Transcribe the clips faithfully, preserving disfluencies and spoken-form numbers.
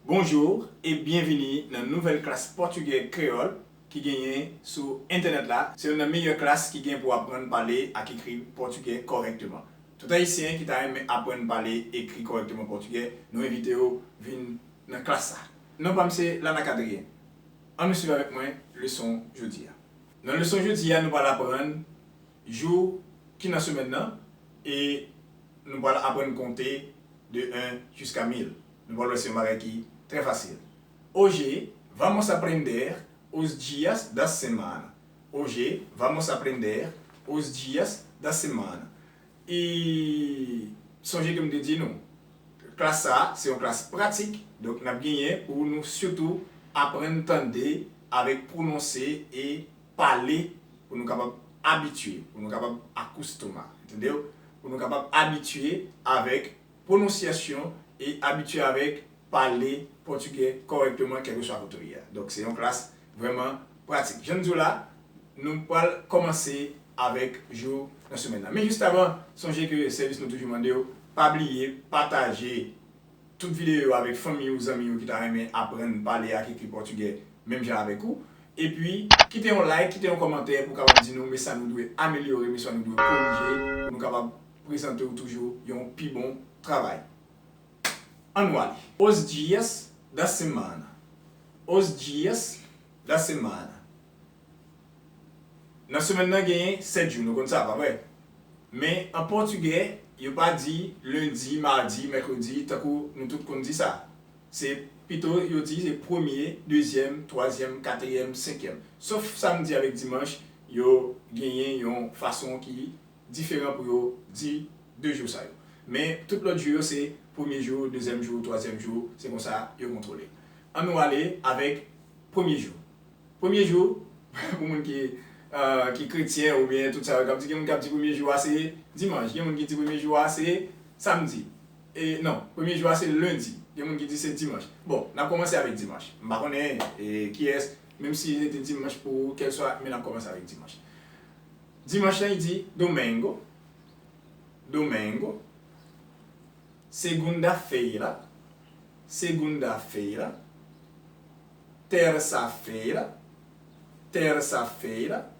Bonjou e byenvini nan nouvèl klas pòtigè kreyòl ki genyen sou entènèt la. Se youn nan meyè klas ki gen pou aprann pale ak ekri pòtigè kòrèkteman. Tout Ayisyen ki ta renmen aprann pale ekri kòrèkteman pòtigè, nou envite w vin nan klas sa. Non pa m se Lana Kadrien. Ann nou swiv avèk mwen leson jodi a. Nan leson jodi a, nou pral aprann jou ki nan semèn nan e nou pral aprann konte de en jiska mil. Nou pral wè se yon bagay ki trè fasil. Hoje vamos aprender os dias da semana. Hoje vamos aprender os dias da semana. E sonje ke m te di nou, klas sa a, se yon klas pratik, donk n ap genyen pou nou sitou aprann tande avèk pwononse e pale pou nou kapab abitye, pou nou kapab akoustouma, entendeu? Pou nou kapab abitye avèk pwononsyasyon e abitye avèk pale pòtigè kòrèkteman, kèlkeswa kote w ye a. Donk, se yon klas vrèman pratik. Jan m di w la, nou pral kòmanse avèk jou nan semèn nan. Men jis avan, sonje ke sèvis nou toujou mande w, pa bliye pataje tout videyo yo avèk fanmi w, zanmi w ki ta renmen aprann pale ak ekri pòtigè menm jan avèk ou. Epi, kite yon like, kite yon kòmantè pou w kapab di nou men sa nou dwe amelyore, men sa nou dwe korije, pou nou kapab prezante w toujou yon pi bon travay. Ann nou ale. Os dias da semana. Os dias da semana. Nan semèn nan genyen sèt jou, nou konn sa, pa vre? Men an pòtigè, yo pa di lendi, madi, mèkredi, tankou nou tout konn di sa. Se pito yo di se premye, dezyèm, twazyèm, katriyèm, senkyèm. Sof samdi avèk dimanch, yo genyen yon fason ki diferan pou yo di de jou sa yo. Men tout lòt jou yo se premye jou, dezyèm jou, twazyèm jou, se konsa yo kontwole. Ann nou ale avèk premye jou. Premye jou, pou moun ki, euh, ki kretyen oubyen tout sa yo k ap di, gen moun k ap di premye jou a se dimanch, gen moun ki di premye jou a se samdi. E non, premye jou a se lendi, gen moun ki di se dimanch. Bon, n ap kòmanse avèk dimanch. M pa konnen e, kiyès, menm si se te dimanch pou ou, kèlswa, men n ap kòmanse avèk dimanch. Dimanch lan, li di domingo, domingo, segunda-feira, segunda-feira, terça-feira, terça-feira,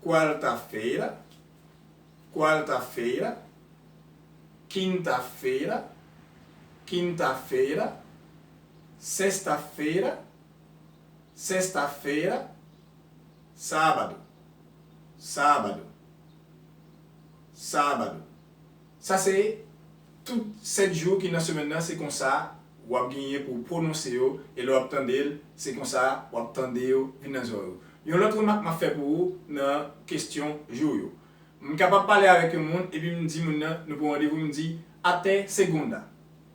quarta-feira, quarta-feira, quinta-feira, quinta-feira, sexta-feira, sexta-feira, sábado, sábado, sábado. Sa se tout sèt jou ki nan semèn nan, se konsa w ap genyen pou w pwononse yo, e lè w ap tande l, se konsa w ap tande yo vin nan zòrèy ou. Yon lòt remak m ap fè pou ou nan kesyon jou yo. M kapab pale avèk yon moun, epi m di moun nan, nou pran randevou, m di, até segunda,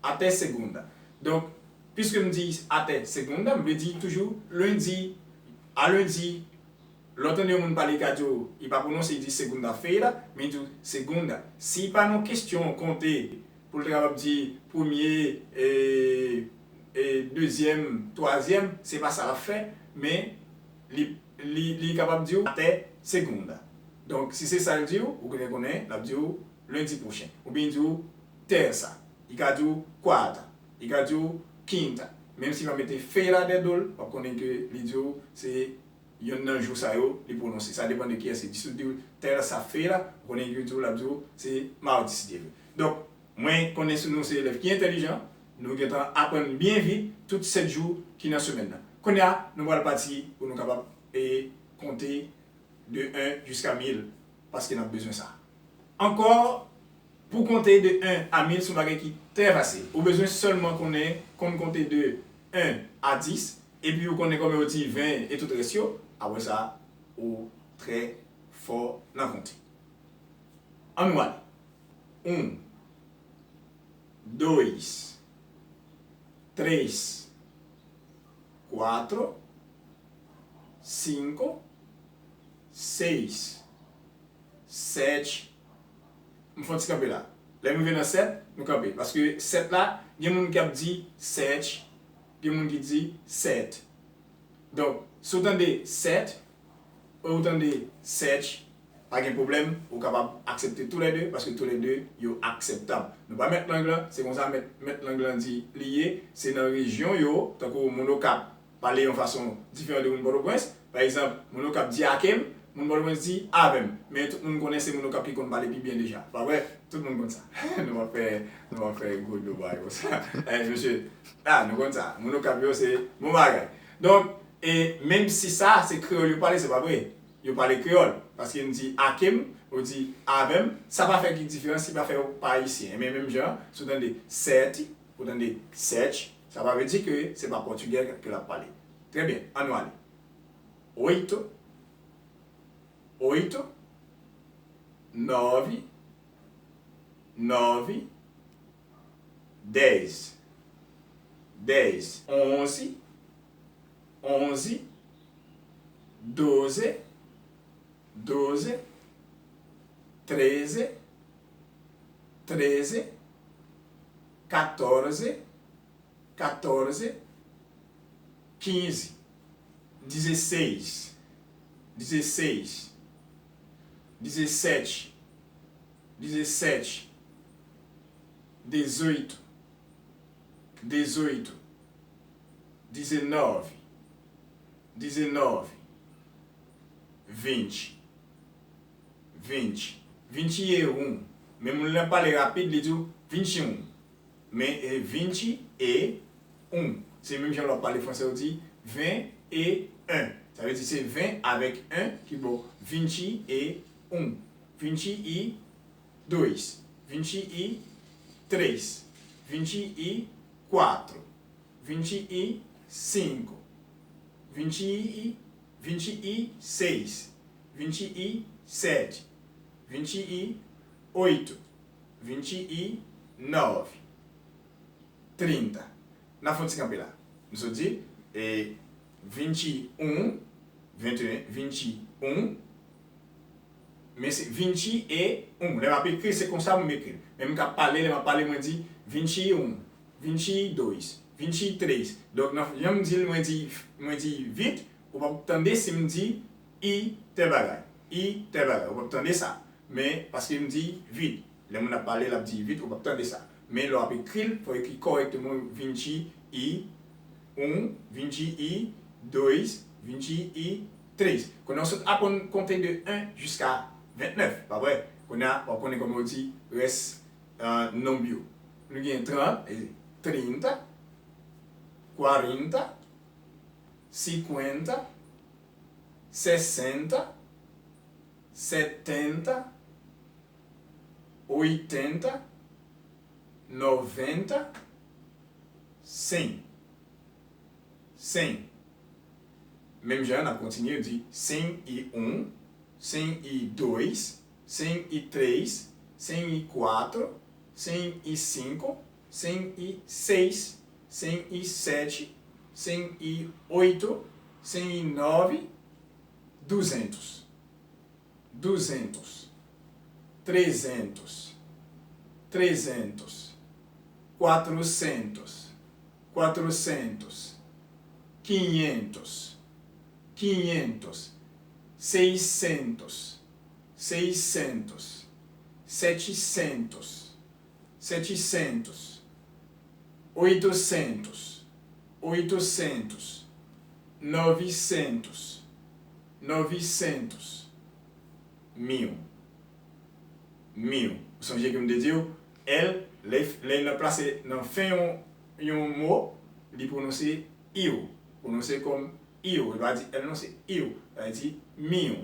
até segunda. Donk, piske m di até segunda, m vle di toujou lendi, a lendi. Lè w tande yon moun pale, li ka di w, li pa pwononse, li di segunda-feira, men li di w segunda. Si pa nan kesyon konte, pou l te kapab di premye, e, e, dezyèm, twazyèm, se pa sa l ap fè, men li, li, li kapab di w até segunda. Donk, si se sa l di w, ou konnen, konnen, l ap di w lendi pwochen. Oubyen li di w terça, li ka di w quarta, li ka di w quinta. Menm si l pa mete feira dèyè do l, w ap konnen ke li di w se youn nan jou sa yo li pwononse. Sa depann de kiyès li di. Si w di l terça-feira, ou konnen li di w, l ap di w se madi si Dye vle. Donk, mwen konnen si nou se elèv ki entèlijan, nou gentan aprann byen vit tout sèt jou ki nan semèn nan. Kounye a, nou pral pati pou nou kapab e konte de en jiska mil, paske n ap bezwen sa. Ankò, pou konte de en a mil, se yon bagay ki trè fasil. Ou bezwen sèlman konnen, konn konte de en a dis, epi ou konnen kòman yo di ven e tout rès yo, apre sa, ou trè fò nan konte. Ann nou ale. Un, dois, três, quatro, cinco, seis, sete. M fè yon ti kanpe la. Lè m rive nan sèt, nou kanpe. Paske sèt la, gen moun ki ap di sete, gen moun ki di sèt. Donk, si w tande sèt, ou tande sete, Pa gen pwoblèm, ou kapab aksepte toulède, paske toulède yo akseptab. Nou pa mèt lang lan, se konsa mèt, mèt lang lan di li ye, se nan rejyon yo, tankou moun Okap pale yon fason diferan de moun Pòtoprens. Pa egzanp, moun Okap di ake m, moun Pòtoprens di avè m. Men tout moun konnen se moun Okap ki konn pale pi byen deja. Pa vre? Tout moun konn sa. Nou pa fè, nou pa fè gwo dlo ba yo sa. Eh, mesye, ah, nou konn sa. Moun Okap yo se bon bagay. Donk, e menm si sa, se kreyòl yo pale, se pa vre. Yo pale kreyòl. Paske m di ake m, ou di avè m, sa pa fè ki diferans, li pa fè yo pa ayisyen. Men menm jan, si w tande sete, ou tande sete, sa pa vle di ke se pa pòtigè ke l ap pale. Trè byen, ann nou ale. Oito, oito, nove, nove, dez, dez, onze, onze, doze, doze, treze, treze, katorze, katorze, kinze, dizeseis, dizeseis, dezessete, dezessete, dezoito, dezoito, dezenove, dezenove, vinte, vinte, vinte e um. Men moun lan pale rapid, li di w vinte e um. Men e vinte e um. Se menm jan lè w ap pale fransè, ou di vingt et un. Sa vle di se ven avèk en ki ba w vinte e um. Vinte e dois, vinte e três, vinte e quatro, vinte e cinco, vinte e, vinte e seis, vinte e sete, vinte e oito, vinte e nove, trinta. N ap fè yon ti kanpe la. M sot di, e, vinte e um, vingt et un, vinte e um, men se vinte e um. Lè m ap ekri, se konsa pou m ekri l. Men m ka pale, lè m ap pale, mwen di vinte e um, vinte e dois, vinte e três. Donk, nan, jan m di l, mwen di, mwen di vit, ou p ap tande si m di i tèl bagay, i tèl bagay. Ou p ap tande sa. Men, paske m di vit. Lè moun ap pale, l ap di vit, ou p ap tande sa. Men lè w ap ekri l, fò w ekri kòrèkteman vinte e um, vinte e dois, vinte e três. Kounye a w sot aprann konte de un jiska ventnèf, pa vre? Kounye a, w ap konnen kòman w di rès, eh, nonb yo. Nou gen trant, e trinta, quarenta, cinquenta, sessenta, setenta, oitenta, noventa, cem. Cem. Menm jan an, n ap kontinye di cem e um, cem e dois, cem e três, cem e quatro, cem e cinco, cem e seis, cem e sete, cem e oito, cem e nove, duzentos. Duzentos, trezentos, trezentos, quatrocentos, quatrocentos, quinhentos, quinhentos, seiscentos, seiscentos, setecentos, setecentos, oitocentos, oitocentos, novecentos, novecentos, mil, mil. Ou sonje ke m te di w, L, lè, lè l nan plase nan fen yon, yon mo, li pwononse iw, pwononse kòm iw. Li pa di L non, se iw. Sa vle di mil,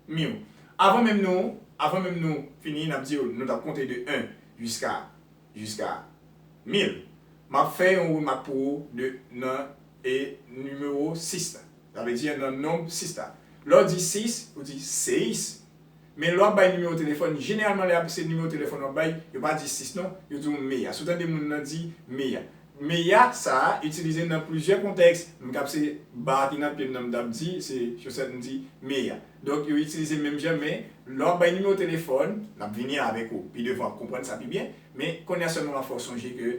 mil. Avan menm nou, avan menm nou fini, n ap di w, nou t ap konte de un jiska, jiska mil. M ap fè yon remak pou ou de, nan, e, nimewo sis la. Sa vle di nan nonb sis la. Lè w di sis, ou di seis. Men lè w ap bay nimewo telefòn, jeneralman lè se nimewo telefòn w ap bay, yo pa di sis non, yo di w meya. Si w tande moun nan di meya. Meya sa a itilize nan plizyè kontèks. M kab se ba ki nan pye m nan m t ap di, se chosèt m di meya. Donk, yo itilize menm jan, men lè w ap bay nimewo telefòn, n ap vini avèk ou pi devan, w ap konprann sa pi byen. Men kounye a sèlman m ap fè w sonje ke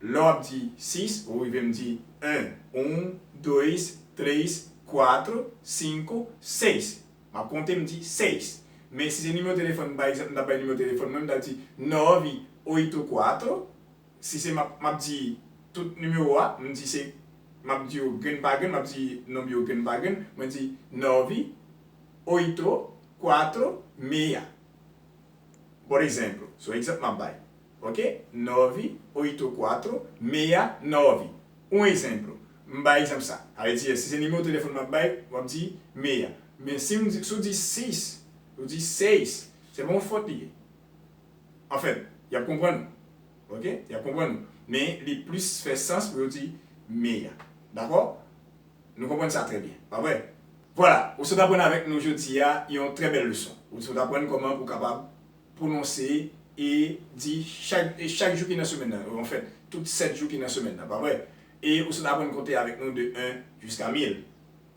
lè w ap di sis, ou rive m di un, um, dois, três, quatro, cinco, seis. M ap konte, m di seis. Men si se nimewo telefòn, pa egzanp, m ta bay nimewo telefòn mwen, m ta di nove oito quatro. Si se m ap, m ap di tout nimewo a, m di se, m ap di yo grenn pa grenn, m ap di nonb yo grenn pa grenn, mwen di nove oito quatro meia. Por exemplo, se yon egzanp m ap bay. Ok? Nove oito quatro meia nove. Un exemplo. M bay egzanp sa. Sa vle di, si se nimewo telefòn m ap bay, w ap di meia. Men si m di, si w di seis, ou di seis, se pa yon fòt li ye. Anfèt, y ap konprann ou. Ok? Y ap konprann ou. Men li plis fè sans pou yo di meia. Dakò? Nou konprann sa trè byen, pa vre? Vwala, ou sot aprann avèk nou jodi a yon trè bèl leson. Ou sot aprann kòman pou kapab pwononse e di chak, e chak jou ki nan semèn nan. Anfèt, tout sèt jou ki nan semèn nan, pa vre? E ou sot aprann konte avèk nou de en jiska mil.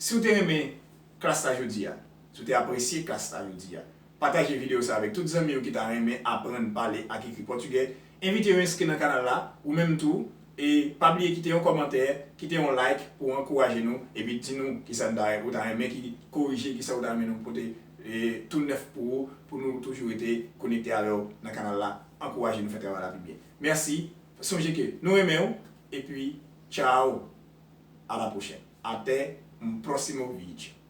Si w te renmen klas la jodi a, si w te apresye klas la jodi a, pataje videyo sa avèk tout zanmi w ki ta renmen aprann pale ak ekri pòtigè. Envite yo enskri nan kanal la, ou menm tou, e pa bliye kite yon kòmantè, kite yon like pou ankouraje nou, epi di nou kisa n ta, ou ta renmen ki korije, kisa ou ta renmen nou pote e, tou nèf pou ou, pou nou toujou rete konekte avè w nan kanal la, ankouraje nou fè travay la pi byen. Mèsi, sonje ke nou renmen w, epi tchao, a la pwochèn. Até um próximo vídeo.